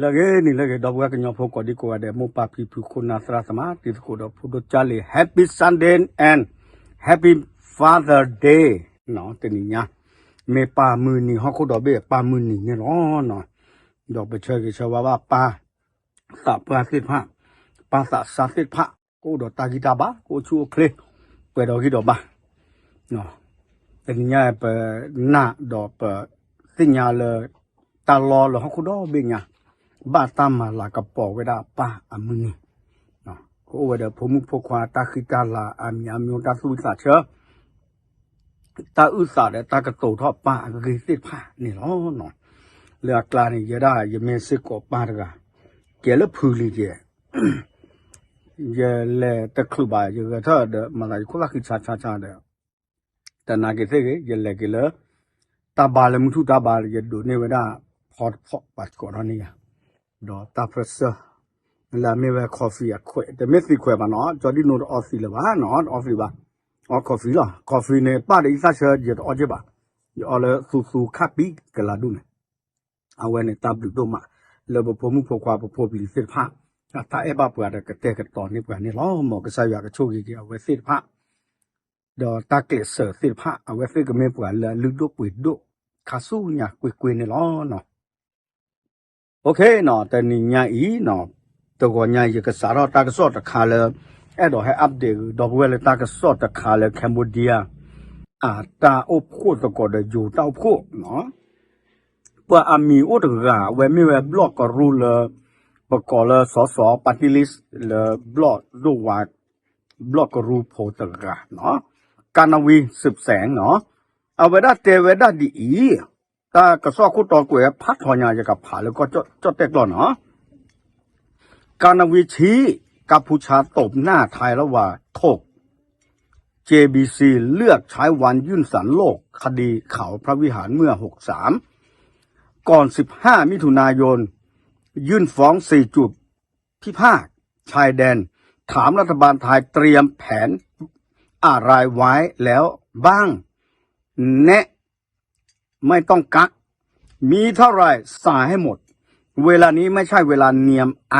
လၢဂ့ၤနံၤလၢဂ့ၤ ဒီပုၢ်ဝဲၢ်ကညီဖိကိးဒံကိးဂၤဒဲး မိၢ်ပၢ်ဖံဖု ခိၣ်နၢ်သရၣ်သမါ တံၤသကိးဒီးဖိဒိၣ်ကၢ်လံၤ Happy Sunday and Happy Father Day တနံၤညါ မ့ၢ်ပၢ်မုၢ်နံၤ ဟီၣ်ခိၣ်ဒီဘ့ၣ်ပၢ်မုၢ်နံၤန့ၣ်လီၤ. ဒီးပဆၢဂ့ၤဆၢဝါဘၣ်ပၢ်သးပှၢ်သ့ၣ်တဖၣ် ပၢ်သးစၢ်သ့ၣ်တဖၣ် ကအိၣ်ဒီးတၢ်ဂံၢ်တၢ်ဘါ ကအိၣ်ဆူၣ်အိၣ်ချ့ ပှဲၤဒီးဂံၢ်ဒီးဘါ တနံၤညါပနာ်ဒီးပသ့ၣ်ညါလၢ တၢ်လီၢ်လၢဟီၣ်ခိၣ်ဒီဘ့ၣ်ညါ ဘၣ်တၢ်မၤလၤကပီၤဝဲဒၣ်ပၢ်အမုၢ်နံၤ ကအိၣ်ဝဲဒီးဖိမုၣ်ဖိခွါတၢ်ဃံတၢ်လၤအါမံၤအါမံၤ တၢ်သူၣ်ဝံသးဆၢ တၢ်အုၣ်သးဒီးတၢ်ကတိၤထီၣ်ပၢ်အဂ့ၢ်သ့ၣ်တဖၣ်န့ၣ်လီၤ. လၢအကျါန့ၣ် ယဲဒၣ်ယမ့ၢ်စ့ၢ်ကီးပၢ်တဂၤ ကဲလၢဖုလံၤကဲ ယလဲၤတချုးဘၣ် ယဂဲၤထၢၣ်ဒီး မၤသးယခိၣ်သၣ်ဃံဆါဆါဆါဒီး တနာ်က့ၤသ့ၣ်ဂ့ၤ ယလဲၤက့ၤလၢ တၢ်ဘါလၢမုၢ်ထူၣ်တၢ်ဘါ ယဒိးန့ၢ်ဝဲဒၣ် ဖီတဖီ ပှၤစကိးထီၣ်န့ၢ်ယၤ ဒီးတၢ်ပြၢဆၢ လၢအမ့ၢ်ဝဲ coffee အခွဲး တမ့ၢ်သံခွဲးဘၣ်နီၤ ကၠီဒံၣ်နိတအီသံးလၢၤဘၣ်နီၤ တအီသံးဘၣ် အီ coffee လီၤ coffee န့ၣ် ပၢ်ဒီးအံသၣ်ဆၢ ယတအီက့ၤဘၣ် ယအီလၢသူသူခၣ်ပံၤကလၤဒူၣ်န့ၣ် အဝဲန့ၣ်တၢ်ဘျုးဒိၣ်မး လၢပဖိမုၣ်ဖိခွါပဖိပလံၤသ့ၣ်တဖၣ် တၢ်အဲၣ်ဘၣ်ပှၤဒီးကတဲာ်ကတီၤန့ၢ်ပှၤန့ၣ်လီၤ. မ်ကစၢ်ယွၤကဆိၣ်ဂ့ၤက့ၤအဝဲသ့ၣ်တဖၣ် ဒီးတၢ်ကျဲးစၢးသ့ၣ်တဖၣ် အဝဲသ့ၣ်ကမ့ၢ်ပှၤလၢအလုၢ်ဒိၣ်ပှ့ၤဒိၣ် ခါဆူညါကွ့ၢ်ကွ့ၢ်န့ၣ်လီၤ. တနံၤညါအံၤ တဂီၤညါယကစးထီၣ်တၢ်ကစီၣ်တခါလၢ အဲၣ်ဒိးဟဲ update ဒီပုၢ်ဝဲၢ်လၢတၢ်ကစီၣ်တခါလၢ Cambodia အတၢ်အိၣ်ဖှိၣ်သကိးဒီးယိၤတၢ်အိၣ်ဖှိၣ် ပှၤအမံၤအိၣ်တဂၤ အဝဲမ့ၢ်ဝဲဘျီၣ်ကရူၢ်လၢ ပကိးလၢစီၤစီၤ party list လၢဘျီၣ်ဒိၣ်ဝါ ဘျီၣ်ကရူၢ်ဖိတဂၤ ကါနဝံ စံးစဲး အဝဲဒၣ်တဲဝဲဒၣ်ဒ်အံၤ တၢ်ကစီၣ်ခိၣ်တီကွဲးဖးထီညါ ယကဖးလၢကီၢ်ကၠီၣ်တဲၣ်ကျီၢ်နီၤ ကါနဝံ ชี้ กัมพูชาตบหน้าไทยระหว่างถก เจบีซี เลือกใช้วันยื่นศาลโลก คดีเขาพระวิหารเมื่อ หกสาม ก่อน สิบห้า มิถุนายน ยื่นฟ้อง สี่ จุดพิพาทชายแดน ถามรัฐบาลไทยเตรียมแผนอะไรไว้แล้วบ้าง แนะ ไม่ต้องกัก มีเท่าไหร่สาดให้หมด เวลานี้ไม่ใช่เวลาเนียมไอ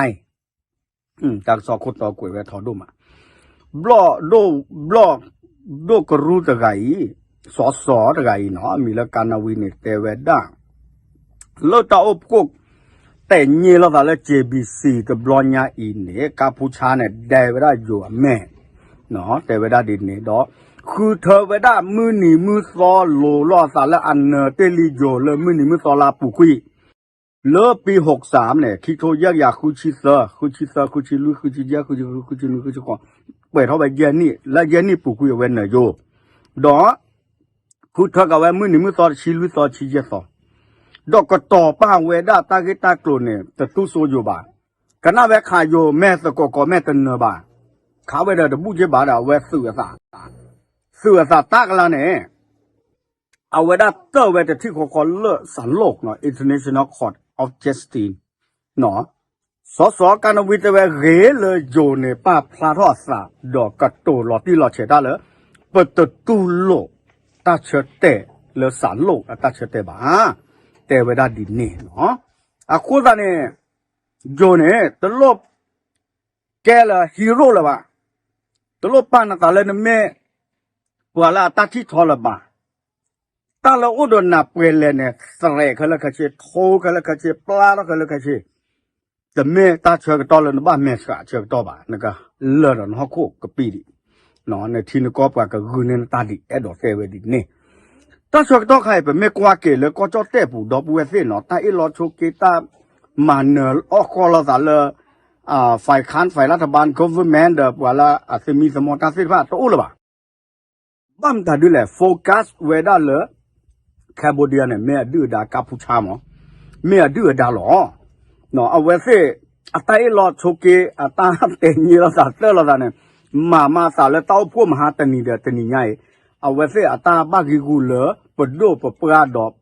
တၢ်ကစီၣ်ခိၣ်တီကွဲးဝဲထီဒိၣ်မး ဘျီၣ်ဒိၣ် ဘျီၣ်ဒိၣ်ကရူၢ်တဂၤအံၤ စီၤစီၤတဂၤအံၤနီၤ အမံၤလၢကါနဝံန့ၣ် တဲဝဲဒၣ် လၢတၢ်အိၣ်ဖှိၣ် တဲာ်ည့လိာ်သးလၢ เจบีซี တဘျီညါအံၤန့ၣ် ကါဖူဆါန့ၣ် ဒဲးဝဲဒၣ်ယိၤအမဲာ် တဲဝဲဒၣ်ဒ်န့ၣ်ဒီး ဃုထၢဝဲဒၣ်မုၢ်နံၤမုၢ်သီလိၤလိာ်အသးလၢအနၢၤတ့ၢ်လံယိၤလၢမုၢ်နံၤမုၢ်သီလၢအပူၤကွံာ် လၢပံ หกสาม န့ၣ် ခံထိယဲၢ်ကယၤဃုဆံသၢ ဃုဆံသၢ ဃုဆံလွံၢ် ဃုဆံယဲၢ် ဃုဆံဃု ဃုဆံနွံ ဃုဆံဃိး ပှဲၤထီၣ်ဝဲယဲၢ်နံၣ် လၢယဲၢ်နံၣ်ပူၤကွံာ်အဝဲနၢၤယိၤ ဒီး ဃုထၢက့ၤဝဲမုၢ်နံၤမုၢ်သီတဆံလွံၢ်သီတဆံယဲၢ်သီ ဒီးကတီၤပာ်ဝဲဒၣ်တၢ်ဂ့ၢ်တၢ်ကျိၤန့ၣ် တတူၢ်စိယိၤဘၣ်. ကနၣ်ဝဲခးယိၤ မဲာ်သကိးကိးမဲာ်တနၢၤဘၣ်. ခးဝဲဒီးတဘူၣ်က့ဘၣ်ဒီး အဝဲသုးအသး, သုးအသးတၢ်ကလါန့ၣ် အဝဲဒၣ်တၢၢ်ဝဲတထံၣ်ဃီဃီလၢ စးလိၣ် International Court of Justice စီၤစီၤကါနဝံတဲဝဲဂ့ၤလၢယိၤန့ၣ် ပာ်ဖျါထီၣ်အသး ဒီးကတိၤလီၤတံၢ်လီၤဆဲးတၢ်လၢ ပတတူၢ်လိာ်တၢ်ဆၢတဲာ်လၢစးလိၣ်အတၢ်ဆၢတဲာ်ဘၣ်. တဲဝဲဒၣ်ဒ်န့ၣ်လီၤ. အဃိသတးန့ၣ် ယိၤန့ၣ် တလိၣ်ကဲလၢ hero လၢၤဘၣ်. တလိၣ်ပာ်နသးလၢနမ့ၢ်ပှၤလၢအတၢ်ထံၣ်ထီလၢၤဘၣ်. တၢ်လၢအိၣ်ဒီးနၤပှဲၤလဲၣ်န့ၣ် သရဲးခဲလၢာ်ခဲဆ့, ထိခဲလၢာ်ခဲဆ့, ပျါထီၣ်ခဲလၢာ်ခဲဆ့, တမ့ၢ်တၢ်ဆၢကတီၢ်လၢနဘၣ်မဲာ်ဆှးဆၢကတီၢ်ဘၣ်, နကလၢာ်ဒီးနဟီၣ်ခိၣ်ကပံာ်ဒံး, နထံနကီၢ်ပှၤကဂုာ်န့ၢ်နတၢ်ဒံး အဲၣ်ဒိးတဲဝဲဒ်န့ၣ်. တၢ်ဆၢကတီၢ်ခါအံၤ ပမ့ၢ်ကွၢ်က့ၤလၢကီၢ်ကၠီၣ်တဲၣ်ပူၤ ဒီပုၢ်ဝဲၢ်သ့ၣ်နီၤ, တၢ်အ့ၣ်လိာ်ဆိးက့ တၢ်မၤနၢၤအီၣ်ဃီလိာ်သးလၢ ฝ่ายค้าน ฝ่ายรัฐบาล government ဒီးပှၤလၢအသမံသမိးတၢ်သ့ၣ်တဖၣ်တအိၣ်လၢၤဘၣ်. ဘၣ်မတၤဒ်လဲၣ် focus ဝဲဒၣ်လၢ Cambodia န့ၣ် မ့ၢ်အဒုၣ်အဒါ ကါဖူဆါမး, မ့ၢ်အဒုၣ်အဒါလီၤ. အဝဲသ့ၣ် အတၢ်အ့ၣ်လိာ်ဆိးက့ အတၢ်တဲာ်ညါလိာ်သးတၢ်လိာ်သးန့ၣ် မၤမၤသးလၢတၢ်အိၣ်ဖှိၣ်မဟါတနံၤဒီးတနံၤညါအံၤ, အဝဲသ့ၣ်အတၢ်ဘၣ်ဂံာ်ဂူာ်လၢ ပဒိၣ်ပပှၢ်ဒီး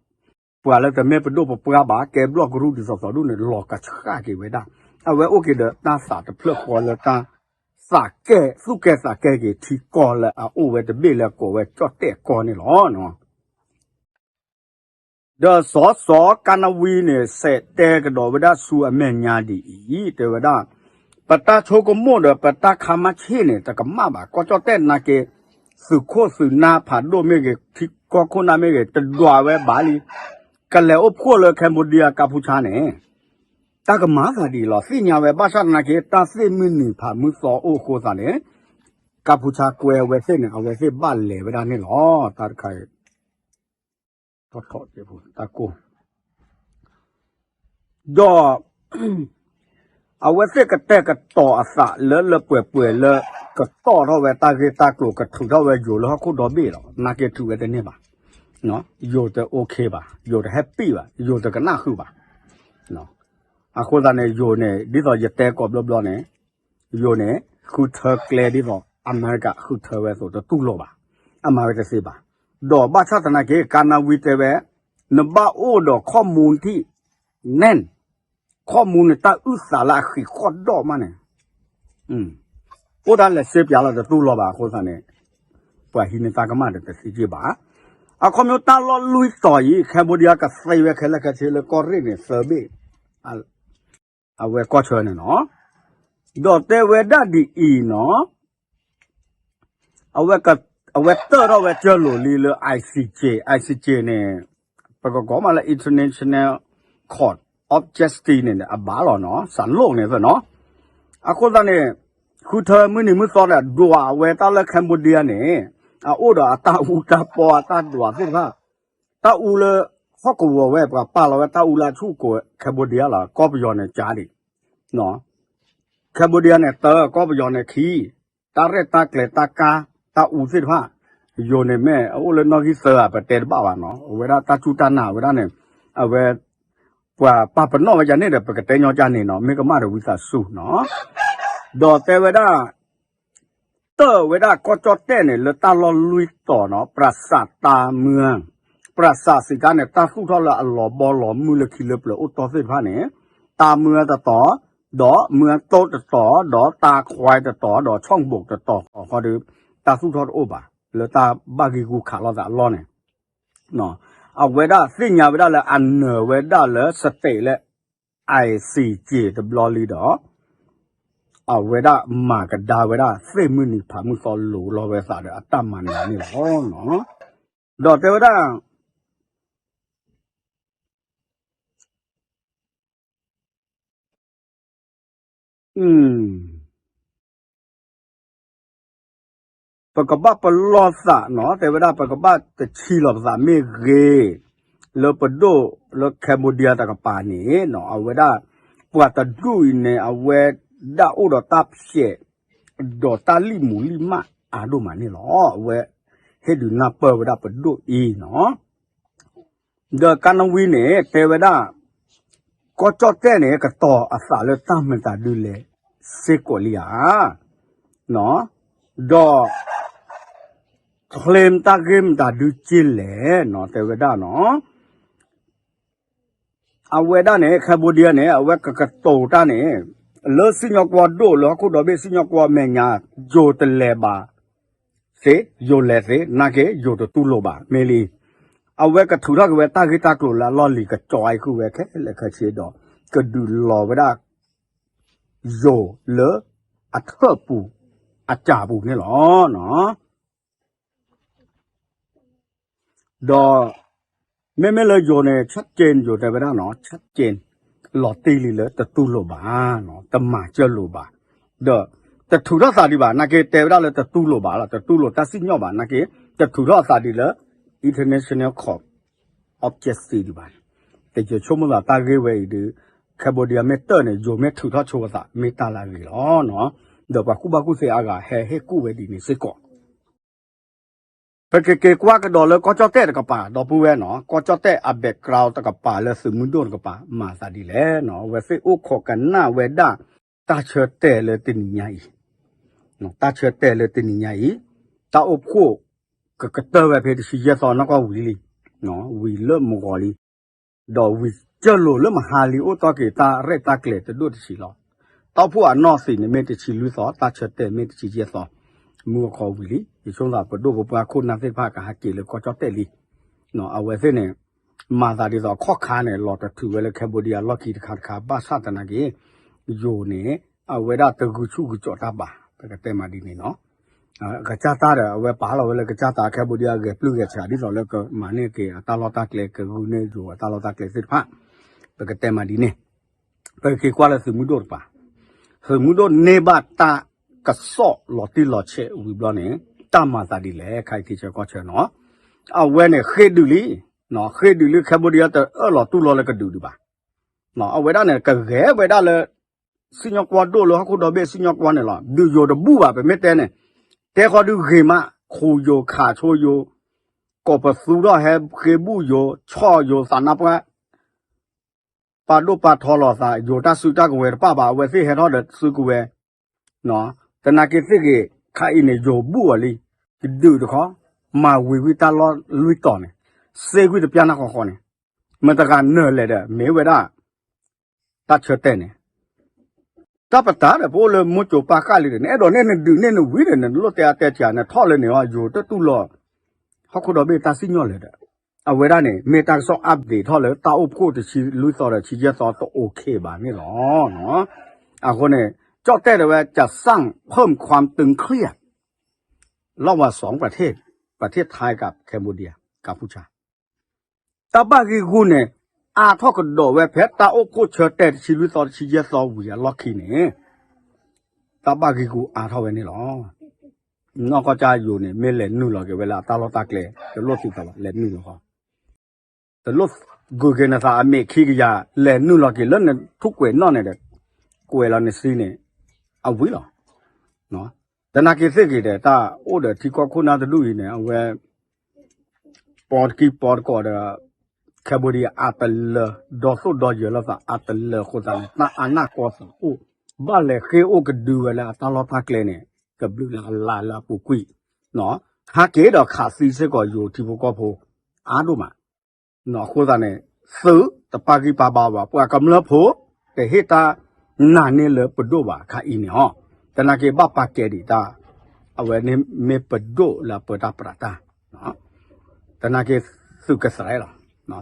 ပှၤလၢတမ့ၢ်ပဒိၣ်ပပှၢ်ဘၣ် ကဲဘျီၣ်ကရူၢ်ဒ်သိးသိးဒူၣ်န့ၣ် လီၤကဆှၣ်က့ၤဝဲဒၣ်. အဝဲအိၣ်က့ၤဒီးတၢ်သးတဖျၢၣ်ဃီလၢတၢ်သးကဲ သူၣ်ကဲသးကဲက့ၤထံကီၢ်လၢအအိၣ်ဝဲတဘ့ၣ်လၢကိးဝဲကၠီၣ်တဲၣ်ကီၢ်န့ၣ်လီၤ. ဒီးစီၤစီၤကါနဝံန့ၣ် စဲးတဲကဒီးဝဲဒၣ်ဆူအမဲာ်ညါဒ်အံၤ တဲဝဲဒၣ်, ပတၢ်ဆိကမိၣ်ဒီးပတၢ်ခါမါဆ့ၣ်န့ၣ် တကမၣ်ဘၣ် ကီၢ်ကၠီၣ်တဲၣ်နာ်က့ သုးခိၣ်သုးနၢ်ဖးဒိၣ်မ့ၢ်ဂ့ၤ ထံကီၢ်ခိၣ်နၢ်မ့ၢ်ဂ့ၤ တဒွးဝဲဘၣ်လံ, ကလဲၤအိၣ်ဖှိၣ်လၢ Cambodia ကါဖူဆါန့ၣ် တၢ်ကမၤသးဒ်အံၤလီၤ. သ့ၣ်ညါဝဲဘၣ်ဆၣ်သနာ်က့ တၢ်သ့ၣ်မုၢ်နံၤဖးမုၢ်သီအိၣ်အဃိသတးန့ၣ် ကါဖူဆါကွဲဝဲသ့ၣ်န့ၣ် အဝဲသ့ၣ်ဘၣ်လဲၤဝဲဒၣ်န့ၣ်လီၤ. တၢ်တခါအံၤ တၢ်ကိၢ် ဒီး အဝဲသ့ၣ်ကတဲာ်ကတီၤအသးလၢလၢပှဲၤပှဲၤလၢ ကတီၢ်ထီၣ်ဝဲတၢ်ဂ့ၢ်တၢ်ကျိၤ ကထုးထီၣ်ဝဲယိၤလၢဟီၣ်ခိၣ်ဒီဘ့ၣ်လီၤ. နာ်က့ထုးဝဲတန့ၢ်ဘၣ်, ယိၤတ OK ဘၣ်, ယိၤတ happy ဘၣ်, ယိၤတကနၣ်ဃုာ်ဘၣ်. အဃိသတးန့ၣ် ယိၤန့ၣ် ဒ်သိးယတဲကိးဘျီဘျီန့ၣ် ယိၤန့ၣ် ဃုထၢကျဲဒ်သိး အမဲရကၤဃုထၢဝဲအသိး တတူၢ်လိာ်ဘၣ်, အမၤဝဲတသ့ဘၣ်. ဒီးဘၣ်ဆၣ်သနာ်က့ ကါနဝံတဲဝဲ နဘၣ်အိၣ်ဒီး ข้อมูลที่แน่น, ข้อมูลန့ၣ် တၢ်အုၣ်သးလၢအဃံးဃီၣ်ဒီးမးန့ၣ် အိၣ်ဒၣ်လဲာ်စ့ပၠးလီၤ တတူၢ်လိာ်ဘၣ် အဃိသတးန့ၣ် ပှၤဟံးန့ၢ်တၢ်ကမၣ်ဒီးတသ့က့ၢ်ဘၣ်. အခီပညီတၢ်လီၢ်လွံၢ်တီၤအံၤ Cambodia ကသ့ဝဲခဲလၢာ်ခဲဆ့လၢကီၢ်ရ့ၣ်န့ၣ် သၢဘ့ၣ် အဝဲကီၢ်ဆၢန့ၣ်နီၤ, ဒီးတဲဝဲဒၣ်ဒ်အံၤနီၤ, အဝဲတၢၢ်ထီၣ်ဝဲကၢၢ်လိာ်လံလၢ ICJ, ICJ န့ၣ် ပကကိးမးလၢ International Court of Justice န့ၣ် အဘၣ်လီၤနီၤ, စးလိၣ်န့ၣ်သ့ၣ်နီၤ. အဃိသတးန့ၣ် ဃုထၢမုၢ်နံၤမုၢ်သီန့ၣ် ဒွးဝဲတၢ်လၢ Cambodia န့ၣ် အအိၣ်ဒီးအတၢ်အူတၢ်ပီအတၢ်ဒွးသ့ၣ်တဖၣ် တၢ်အူလၢ ဟီၣ်ကဝီၤဝဲ ပှၤပာ်လီၤဝဲတၢ်အူလၢအဆူၣ်ကိး Cambodia လီၤ. ကီၢ်ပယီၤန့ၣ်ကးဒံး, Cambodia န့ၣ်တၢ ကီၢ်ပယီၤန့ၣ်ခံ, တၢ်ရဲၣ်တၢ်ကျဲၤတၢ်ကါ တၢ်အူသ့ၣ်တဖၣ်, ယိၤန့ၣ်မ့ၢ်အအိၣ်လၢနီၣ်ဂံၢ်သၢဧါ ပတဲတဘၣ်ဘၣ်နီၤ, အဝဲဒၣ်တၢ်စူၢ်တၢ်နာ်ဝဲဒၣ်န့ၣ်, အဝဲ ပှၤပာ်ပနီၣ်ဝဲဒၣ်န့ၣ်ဒီး ပကတဲညီကၢ်န့ၣ်နီၤ, မ့ၢ်ကမၣ်ဒီးဝံသးစူၤနီၤ. ဒီးတဲဝဲဒၣ် တၢၢ်ဝဲဒၣ်ကီၢ်ကၠီၣ်တဲၣ်န့ၣ် လၢတၢ်လီၢ်လွံၢ်တီၤနီၤ, ပြၢးစးတၢမွဲ, ပြၢးစးစံးတၢ်န့ၣ် တၢ်သူၣ်ထီၣ်လၢအလီၤဘီလီၤမုၢ်လၢခံလၢပျၢၤအိၣ်တီသ့ၣ်တဖၣ်န့ၣ်, တၢမွဲတတီၤ, ဒီးမွဲတိၢ်တတီၤ, ဒီးတၢခွဲတတီၤ, ဒီးဆီၣ်ဘိးတတီၤဃီဒီး တၢ်သူၣ်ထီၣ်တအိၣ်ဘၣ်, လၢတၢ်ဘၣ်ဂံၢ်ဂူာ်ခးလိာ်သးအလီၢ်န့ၣ် အဝဲဒၣ်သ့ၣ်ညါဝဲဒၣ်လၢအနၢၤဝဲဒၣ်လၢ state လၢ ICJ တဘျီလံဒီး အဝဲဒၣ်မၤကဒါဝဲဒၣ် သ့ၣ်မုၢ်နံၤဖးမုၢ်သီလိၤလီၤဝဲသးဒီးအတၢ်မၤနၢၤန့ၣ်လီၤ. ဒီးတဲဝဲဒၣ် ပကဘၣ်ပလီၢ်သးနီၤ, တဲဝဲဒၣ်ပကဘၣ်တဆံးလီၤပသးမ့ၢ်ဂ့ၤ, လၢပဒိၣ်လၢ Cambodia တကပၤန့ၣ်နီၤ, အဝဲဒၣ် ပှၤတဒူၣ်အံၤန့ၣ် အဝဲဒၣ်အိၣ်ဒီးတၢ်ဖျဲး ဒီးတၢ်လံၣ်မူၤလံၣ်မၣ်အါဒိၣ်မးန့ၣ်လီၤ. အဝဲဟ့ၣ်ဒုးနၢ်ပၢၢ်ဝဲဒၣ်ပဒိၣ်အံၤနီၤ. ဒီးကါနဝံန့ၣ် တဲဝဲဒၣ် ကီၢ်ကၠီၣ်တဲၣ်န့ၣ် ကတီၤအသးလၢတၢ်မတၤဒုလဲၣ်စ့ၢ်ကီးလံဧါ, ဒီး claim တၢ်ဂ့ၢ်မတၤဒုက့လဲၣ်နီၤ, တဲဝဲဒၣ်နီၤ. အဝဲဒၣ်န့ၣ် Cambodia န့ၣ် အဝဲကကတိၤတၢ်န့ၣ် လၢစံၣ်ညီၣ်ကွီၢ်ဒိၣ်လၢဟီၣ်ခိၣ်ဒီဘ့ၣ်စံၣ်ညီၣ်ကွီၢ်အမဲာ်ညါ ယိၤတလဲၤဘၣ်သ့, ယိၤလဲၤသ့, နာ်က့ ယိၤတတူၢ်လိာ်ဘၣ် မ့ၢ်လံ. အဝဲကထုးထီၣ်က့ၤဝဲတၢ်ဂ့ၢ်တၢ်ကျိၤလၢအလီၢ်လံၤကစီၤအံၤဃုာ်ဝဲခဲလၢာ်ခဲဆ့ဒီး ကဒုးလီၤဝဲဒၣ် ယိၤလၢအထၢၣ်ပူၤ အစၢ်ပူၤန့ၣ်လီၤ. ဒီး မ့မ့ၢ်လၢယိၤန့ၣ် ชัดเจน ယိၤတဲဝဲဒၣ်နီၤ ชัดเจน လီၤတံၢ်လံလၢတတူၢ်လိာ်ဘၣ်, တမၤစၢၤလိာ်ဘၣ်, ဒီး တထုးထီၣ်သးဒံးဘၣ်, နာ်က့တဲဝဲဒၣ်လၢတတူၢ်လိာ်ဘၣ်လီၤ, တတူၢ်လိာ်တၢ်စံၣ်ညီၣ်ဘၣ်, နာ်က့ တထုးထီၣ်အသးဒံးလၢ International Court of Justice ဒံးဘၣ်. တယဆိကမိၣ်သးတၢ်ဂ့ၢ်ဝဲအံၤဒီး Cambodia မ့ၢ်တၢၢ်န့ၣ် ယိၤမ့ၢ်ထုးထီၣ်ဆိအသး မ့ၢ်တၢ်လၢအဂ့ၤလီၤ. ဒီးပှၤကူၣ်ဘၣ်ကူၣ်သ့အါဂၤဟဲဟ့ၣ်ကူၣ်ဝဲဒ်န့ၣ်စ့ၢ်ကီး ပကက့ၤကွၢ်ကဒီးလၢကီၢ်ကၠီၣ်တဲၣ်တကပၤ ဒီပုၢ်ဝဲၢ်နီၤ, ကီၢ်ကၠီၣ်တဲၣ်အ background တကပၤလၢသုးမုၢ်ဒိၣ်တကပၤ မၤသးဒ်လဲၣ်နီၤ, အဝဲသ့ၣ်အိၣ်ခိးကနၣ်ဝဲဒၣ် တၢ်ဆၢတဲာ်လၢတနံၤညါအံၤ, တၢ်ဆၢတဲာ်လၢတနံၤညါအံၤ, တၢ်အိၣ်ဖှိၣ် ကကတၢၢ်ဝဲဖဲတဆံယဲၢ်သီနီၢ်ကီၢ်ဝံၤလံ, ဝံၤလၢမုၢ်ဂီၤလံ ဒီးဝံၤကၢၢ်လိာ်လၢမဟါလံ အိၣ်တီၢ်က့ၤတၢ်ရဲၣ်တၢ်ကျဲၤတဒိၣ်တဆံးလီၤ. တၢ်အိၣ်ဖှိၣ်အနီၢ်သံးန့ၣ်မ့ၢ်တဆံလွံၢ်သီ, တၢ်ဆၢတဲာ်မ့ၢ်တဆံယဲၢ်သီ, မုၢ်အခီဝံၤလံ, ယဆိကမိၣ်သးပဒိၣ်ပပှၢ်ခိၣ်နၢ်သ့ၣ်တဖၣ်ကဟးက့ၤလၢကီၢ်ကၠီၣ်တဲၣ်လံ. အဝဲသ့ၣ်န့ၣ် မၤသးဒ်သိးအခီၣ်ခါန့ၣ် လီၤတထုးဝဲလၢ Cambodia အလီၢ်ခံတခါတခါ ဘၣ်ဆၣ်သနာ်က့ ယိၤန့ၣ် အဝဲဒၣ်တဂုာ်ဆူၣ်ဂုာ်ကၠီၤတၢ်ဘၣ် ပကတဲမးဒ်န့ၣ်နီၤ. ကစၢ်တၢ်ဒီး အဝဲပာ်လီၤဝဲလၢကစၢ်တၢ် Cambodia ဂဲၤပျုၢ်ဂဲၤဆှး ဒ်သိးလၢကမၤန့ၢ်က့ၤအတၢ်လီၢ်တၢ်ကျဲ ကဂုာ်န့ၢ်ယိၤအတၢ်လီၢ်တၢ်ကျဲသ့ၣ်တဖၣ် ပကတဲမးဒ်န့ၣ်. ပက့ၤကွၢ်လၢသုးမုၢ်ဒိၣ်တပၤ, သုးမုၢ်ဒိၣ်န့ၢ်ဘၣ်တၢ်ကစီၣ်လီၤတံၢ်လီၤဆဲးဝံၤဘျီန့ၣ် တၢ်မၤသးဒ်လဲၣ် ခဲအံၤထံဆၢကီၢ်ဆၢနီၤ. အဝဲန့ၣ်ဃ့ဒုးလံ, ဃ့ဒုးလံ Cambodia တအၢၣ်လီၤတူၢ်လိာ်လၢကဒုးဒံးဘၣ်. အဝဲဒၣ်န့ၣ် ကဂဲၤဝဲဒၣ်လၢ စံၣ်ညီၣ်ကွီၢ်ဒိၣ်လၢဟီၣ်ခိၣ်ဒီဘ့ၣ်စံၣ်ညီၣ်ကွီၢ်န့ၣ်လီၤ. ဒုးယိၤတဘူၣ်ဘၣ် ပမ့ၢ်တဲန့ၣ်, တဲဃီဒုးဂ့ၤမး ခူၣ်ယိၤခးဆိယိၤ, ကိးပသူထီၣ်ဟဲဃ့ဘူၣ်ယိၤ ဆီၣ်ယိၤသးနါပှၢ် ပာ်ဒိၣ်ပာ်ထီလီၤသး ယိၤတၢ်စုတၢ်ကဝဲၤတပၣ်ဘၣ် အဝဲသ့ၣ်ဟဲထီၣ်ဒီးစုကဝဲၤ, သနာ်က့သ့ၣ်ဂ့ၤ ခါအံၤန့ၣ် ယိၤဘူၣ်အီၤလံ, ကဒုးတခီ, မၤဝံၤဝံၤတၢ်လီၢ်လွံၢ်တီၤန့ၣ်, စ့ကွံာ်တပျၢ်နၢ်ဃီဃီန့ၣ်, မတၤတဂၤနၢၤလဲၣ်ဒီး မ့ၢ်ဝဲဒၣ် တၢ်ဆၢတဲာ်န့ၣ် တၢ်ပတာ်ဒီး ပအိၣ်လၢမိၢ်ကၠိၤပၢ်ဃၣ်လံဒီး နအဲၣ်ဒိးန့ၢ်နဒုးန့ၢ်နဝံၤဒီး နလိၣ်တဲအါတဲစှၤ နထီၣ်လၢန့ၣ်အီၤ ယိၤတတူၢ်လိာ် ဟီၣ်ခိၣ်ဒီဘ့ၣ်တၢ်စံၣ်ညီၣ်လဲၣ်ဒီး အဝဲဒၣ်န့ၣ် မ့ၢ်တၢ်ကစီၣ် update ထီၣ်လၢတၢ်အိၣ်ဖှိၣ်တဆံလွံၢ်သီဒီးဆံယဲၢ်သီတအိၣ်ခ့ဘၣ်န့ၣ်လီၤ. အဃိန့ၣ် ကၠီၣ်တဲၣ်တဲဝဲ จะสร้างเพิ่มความตึงเครียด ระหว่างสองประเทศ ประเทศไทยกับแคนเบเดีย กัมพูชา တၢ်ဘၣ်ဂံာ်ဂူာ်န့ၣ် အါထီၣ်ကဒီးဝဲဖဲတၢ်အိၣ်ဖှိၣ်ဆၢတဲာ်တဆံလွံၢ်သီတဆံယဲၢ်သီဝံၤအလီၢ်ခံန့ၣ် တၢ်ဘၣ်ဂံာ်ဂူာ်အါထီၣ်ဝဲန့ၣ်လီၤ. နီၢ်ကီၢ်ကၠၢ်ယိၤန့ၣ် မ့ၢ်လဲၤနုာ်လီၤက့ၤဝဲလၢအတၢ်လီၢ်တၢ်ကျဲ တလိၣ်သုသးဘၣ် လဲၤနုာ်လီၤဃီ တလိၣ်ဂုာ်က့ၤနသးအမဲာ်ခံကယၤ လဲၤနုာ်လီၤက့ၤလၢနထူၣ်ကွဲးနီၣ်န့ၣ်ဒီး ကွဲးလီၤနစံန့ၣ် အဝံၤလီၤ. သနာ်က့သ့ၣ်ဂ့ၤဒီး တၢ်အိၣ်ဒီးထံကီၢ်ခိၣ်နၢ်တဒူၣ်အံၤန့ၣ် အဝဲ ပီတကံပီတကီၢ်ဒီး Cambodia အတလၢ ဒီသိၣ်ဒီယၢၤလိာ်သးအတလၢအဃိသတးန့ၣ် တၢ်အနၢ်ကီသးအိၣ် ဘၣ်လဲၤဃ့အိၣ်ကဒုဝဲလၢအတၢ်လီၢ်တၢ်ကျဲန့ၣ် ကဘျုးလၢအလါလၢအပူၤကွံာ် ဟဲက့ၤဒီးခးသံစ့ၢ်ကီးယိၤထံဖိကီၢ်ဖိ အါဒိၣ်မး အဃိသတးန့ၣ် သုးတပာ်ဂံၢ်ပာ်ဘါဘၣ် ပှၤကမျၢၢ်ဖိ တဟ့ၣ်တၢ်နာ်န့ၢ်လၢပဒိၣ်ဘၣ်ခါအံၤန့ၣ်အီၤ သနာ်က့ဘၣ်ပာ်ကဲဒံးတၢ် အဝဲန့ၣ်မ့ၢ်ပဒိၣ်လၢအပၢတၢ်ပြးတၢ် သနာ်က့သုးကသဲးလီၤ.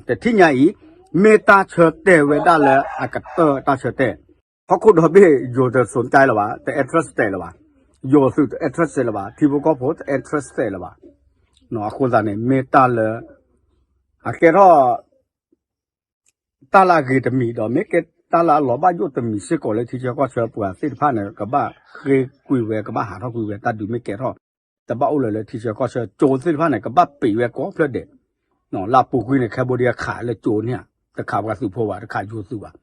တထံၣ်ညါအံၤ မ့ၢ်တၢ်ဆၢတဲာ်ဝဲဒၣ်လၢအကတၢၢ်တၢ်ဆၢတဲာ် ဟီၣ်ခိၣ်ဒီဘ့ၣ်ယိၤတစူးတဲလၢၤဘၣ် တ interest လၢၤဘၣ် ယိၤသုးတ interest လၢၤဘၣ် ထံဖိကီၢ်ဖိတ interest လၢၤဘၣ် အဃိသတးန့ၣ် မ့ၢ်တၢ်လၢ အကဲထီၣ် တၢ်လၢအဂ့ၤတမံၤဒီး မ့ၢ်ကဲတၢ်လၢအလီၤဘၣ်ယိၣ်တမံၤစ့ၢ်ကီးလၢထံဆၢကီၢ်ဆၢပှၤသ့ၣ်တဖၣ်န့ၣ် ကဘၣ်ဃ့ကွံာ်ဝဲ ကဘၣ်ဟးထီၣ်ကွံာ်ဝဲ တၢ်ဒုးမ့ၢ်ကဲထီၣ် တဘၣ်အိၣ်လၢၤလၢထံဆၢကီၢ်ဆၢ ကၠိသ့ၣ်တဖၣ်န့ၣ် ကဘၣ်ပံးဝဲကိးဖျၢၣ်ဒဲး လၢအပူၤကွံာ်န့ၣ် Cambodia ခးလၢကၠိန့ၣ် တခးပှၤသုးဖိဘၣ် တခးယိၤသုးဘၣ်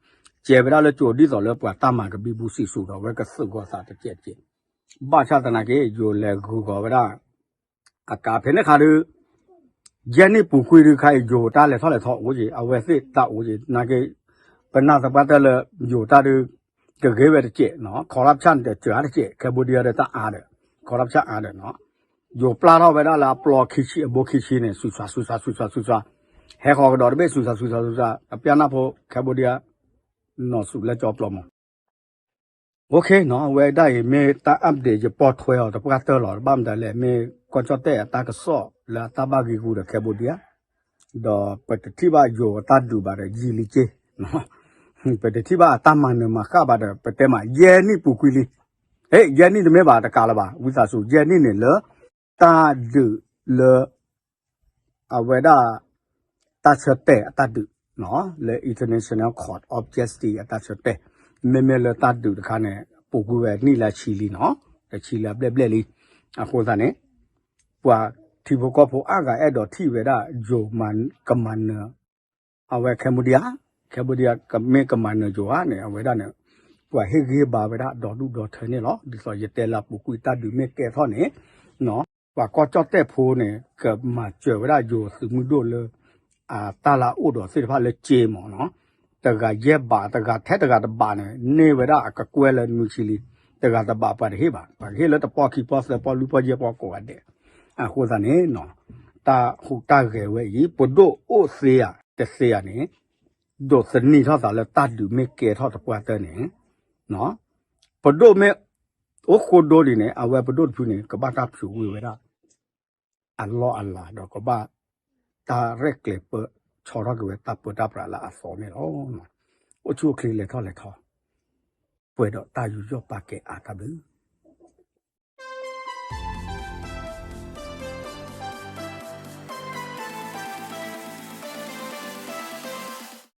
ကဲဝဲဒၣ်လၢကၠိဒ်သိးလၢပှၤတၢ်မၤကဘံဘူစံးစိၤဒီး အဝဲကသုးဂီၤသးတကဲးတကဲး ဘၣ်ဆၣ်သနာ်က့ ယိၤလဲၤဂုာ်ဂီၤဝဲဒၣ် အကါဖဲန့ၣ်ခါဒုး ယဲၢ်နံၣ်ပူၤကွံာ်ဒုးခါအံၤ ယိၤတၢ်လဲၤထီၣ်လဲၤထီအိၣ်က့ၤ အဝဲသ့ၣ်တၢ်အိၣ်က့ၤ နာ်က့ ပနၢ်သပှၢ်တၢၢ်လၢ ယိၤတၢ်ဒုး ကဂ့ၤဝဲတကဲးနီၤ corruption တစှၤတကဲး Cambodia ဒီးတၢ်အါဒီး corruption အါဒီးနီၤ ယိၤပျၢ်ထီၣ်ဝဲဒၣ်လၢအပျီခံဆံအဘိခံဆံန့ၣ် ဆူၣ်ဆူၣ်ဆူၣ်ဆူၣ်ဆူၣ်ဆူၣ်ဆူၣ် ဟဲဃီၤကဒီးတဘ့ၣ် ဆူၣ်ဆူၣ်ဆူၣ်ဆူၣ်ဆူၣ် အပျၢ်နၢ်ဖိ Cambodia နီၢ်ဆူၣ်လၢကၠီပျီမး OK နီၤ အဝဲဒၣ်အံၤ မ့ၢ်တၢ် update ယပိာ်ထွဲအီၤ တပှၢ်တၢၢ်လီၤ ဘၣ်မတၤလဲၣ် မ့ၢ်ကီၢ်ကၠီၣ်တဲၣ်အတၢ်ကစီၣ်လၢအတၢ်ဘၣ်ဂံာ်ဂူာ်ဒီး Cambodia ဒီးပတထံၣ်ဘၣ်ယိၤအတၢ်ဒုးဘၣ်ဒီး ယံာ်လံက့ ပတထံၣ်ဘၣ်အတၢ်မၤနၢၤမၤဃၣ်ဘၣ်ဒီး ပတဲမး ယဲၢ်နံၣ်ပူၤကွံာ်လံ ဟဲ ယဲၢ်နံၣ်တမ့ၢ်ဘၣ်တကးလၢၤဘၣ် ဝံသးစူၤ ယဲၢ်နံၣ်န့ၣ်လၢ တၢ်ဒုးလၢ အဝဲဒၣ် တၢ်ဆၢတဲာ်အတၢ်ဒုး လၢ International Court of Justice အတၢ်ဆၢတဲာ် မ့မ့ၢ်လၢတၢ်ဒုးတခါန့ၣ် ပူၤကွံာ်ဝဲနံၣ်လၢဆံလံနီၤ တဆံလၢအဘျဲၣ်ဘျဲၣ်လံ အဃိသတးန့ၣ် ပှၤထံဖိကီၢ်ဖိအါဂၤအဲၣ်ဒိးထံၣ်ဝဲဒၣ် ယိၤကမၤနၢၤ အဝဲ Cambodia Cambodia ကမ့ၢ်ကမၤနၢၤယိၤဧါန့ၣ် အဝဲဒၣ်န့ၣ် ပှၤဟ့ၣ်ဂံၢ်ဘါဝဲဒၣ်ဒီဒူၣ်ဒီထၢန့ၣ်လီၤ. ဒ်သိးယတဲလၢအပူၤကွံာ်တၢ်ဒုးမ့ၢ်ကဲထီၣ်န့ၣ် ပှၤကီၢ်ကၠီၣ်တဲၣ်ဖိန့ၣ် ကမၤစၢၤဝဲဒၣ်ယိၤသုးမုၢ်ဒိၣ်လၢ အတၢ်လၢအအိၣ်ဒီးသ့ၣ်တဖၣ်လၢကၠ့မးနီၤ တဂၤယဲၢ်ဘး တဂၤထဲတဂၤတဘးန့ၣ် န့ၢ်ဝဲဒၣ်အကကွဲၢ်လၢနွံဆံလံ တဂၤတဘးပှၤတဟ့ၣ်ဘၣ် ပှၤကဟ့ၣ်လၢတပီၢ်ခံပီၢ်သၢပီၢ်လွံၢ်ပီၢ်ယဲၢ်ပီၢ်ကိးဂၤဒဲး အဃိသတးန့ၣ် တၢ်ဟူးတၢ်ဂဲၤဝဲအံၤ ပဒိၣ်အိၣ်သ့ဧါ တသ့ဧါန့ၣ် ဒိးသန့ၤထီၣ်သးလၢတၢ်ဒုးမ့ၢ်ကဲထီၣ်တပှၢ်တၢၢ်န့ၣ် ပဒိၣ်မ့ၢ်အိၣ်ဃိဒိဒံးန့ၣ် အဝဲပဒိၣ်တဖုန့ၣ် ကဘၣ်တၢ်ဖျိးကွံာ်ဝဲဒၣ် အလီၢ်အလၤဒီးကဘၣ်တၢ်ရဲၣ်ကျဲၤပၢ ဆီၣ်ထီၣ်က့ၤဝဲတၢ်ပၢတၢ်ပြးလၢအသီန့ၣ်လီၤ. အိၣ်ဆူၣ်အိၣ်ချ့လဲၤထီၣ်လဲၤထီ ပှဲၤဒီးတၢ်ယူးယီၣ်ပာ်ကဲအါတၢ်ဘျုး